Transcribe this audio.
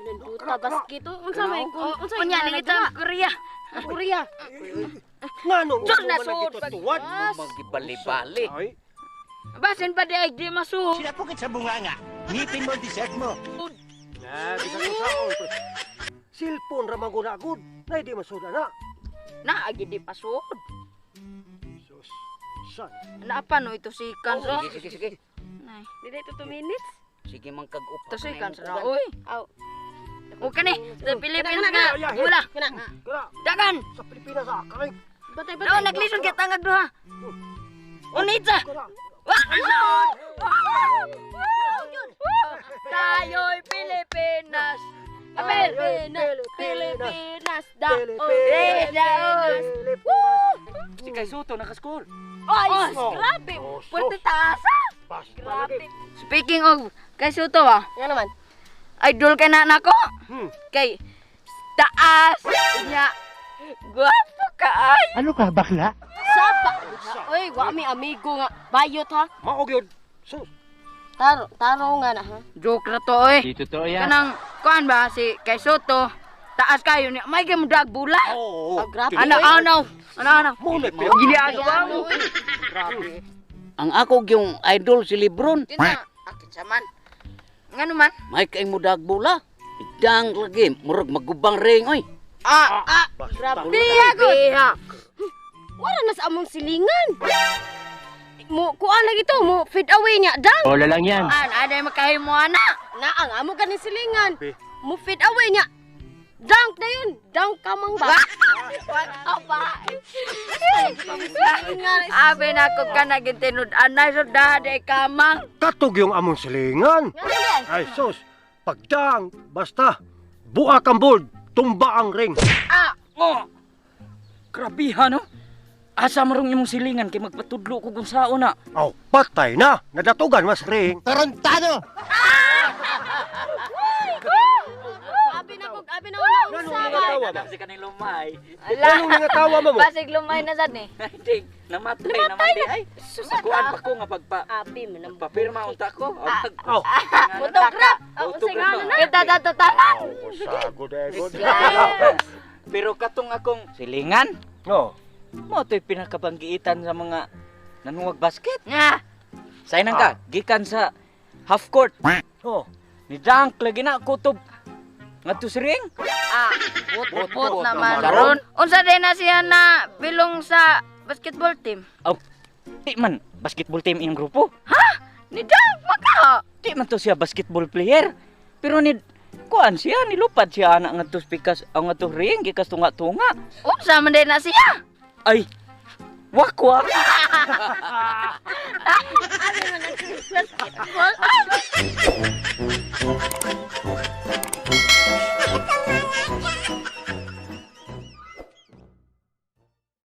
Duta basket oh. Unsa may unsa Unya ni kita Korea. Korea. Ngano Sud na sud. Tuwad. Magibali-bali. Ay, Basin pa di ay di masuod. Sinapukit sa bunganga. Ngipin mo ang dessert mo. Na bisan ko saon. Silpon ra man gud na gud. Nay di masuod na. Na agi di pasuod. Sus. San? Naapa no ito si Kanso. Sige, sige, sige. Nay. Dili to 2 minutes. Sige man kag-upa. Ito si Kanso ra oy. Aw. Okay ni, sa Philippines nga. Wala. Kana. Kana Dagan. sa Pilipinas ah, kay. Batay No, batay. naglisod kay tangag duha. Unitsa. Kana. Tayo'y Pilipinas. Apel. Pilipinas, Pilipinas, daon. Pilipinas. Pilipinas. Si Kay Soto nakascore. Ay, Oh. grabe. Oh, Pwede taasa. Basta Grabe. lagi. Speaking of kay Soto ah, Nga naman. Idol kay na nako. Kay taas niya. Guwapo ka ay. Ano ka, bakla? Saba. Oy, wa mi amigo nga. Bayot ha. Mao gyud. Sus. Taro, taro nga na ha. Joke ra to oy. Di totoo yan. Kanang kuan ba si kay Soto taas kayo niya. May gay mo dag bula. Oo. Ah, grabe. Ano ano? Ano ano? Mo na Gili ato ba? Ang ako yung idol si Lebron. Kinsa akin sa man. Ngano man? May kay mo bola. Idang lagi, murag magubang ring oy. Ah, ah. Grabe. Biha. Wala na sa among silingan. Mo kuan lagi to, mo feed away niya dang. Bola lang yan. An aday makahimo ana. Naang amo ganin silingan. Be. Mo feed away niya. Dunk na yun. Dunk ka mang ba? Wag pa. Abi na ko ka naging tinud-anay so daday kamang. Katog yung among silingan. Nga naman. Ay sus, pagdang, basta, buak ang board, tumba ang ring. Ah, Oh. Grabiha no. Asa marong imong silingan kay magpatudlo ko kung sao na. Aw, patay na, nadatugan mas ring. Tarantado! Abi na ko, abi na ko na Ngano unsa nga ba? tawa ba? Si kanil lumay. Ala. Ngano nga tawa mo? Basig lumay na sad ni. Hindi, namatay, namatay. Ay, kuan pa ko nga pagpa Abi man ang papirma unta ko. Aw, Photograph. Ang unsay Photograph. nga na. Kita dato tanan. sagod eh, good. Pero katong akong silingan, No. mo to'y pinakabanggiitan sa mga nanuwag basket. Nga. Saynang ka, gikan sa half court. Oh, Ni dunk lagi na kutob ngadto sa ring. Ah, put-put naman naman ron. Unsa din na siya na bilong sa basketball team? Aw, di man basketball team iyang grupo. Ni Dunk maka. Di man to siya basketball player. Pero ni kuan siya nilupad siya ana ngadto sa pikas ang ngadto ring gikas tunga-tunga. Unsa man din na siya? Ay, wakwak. Abi man ang basketball.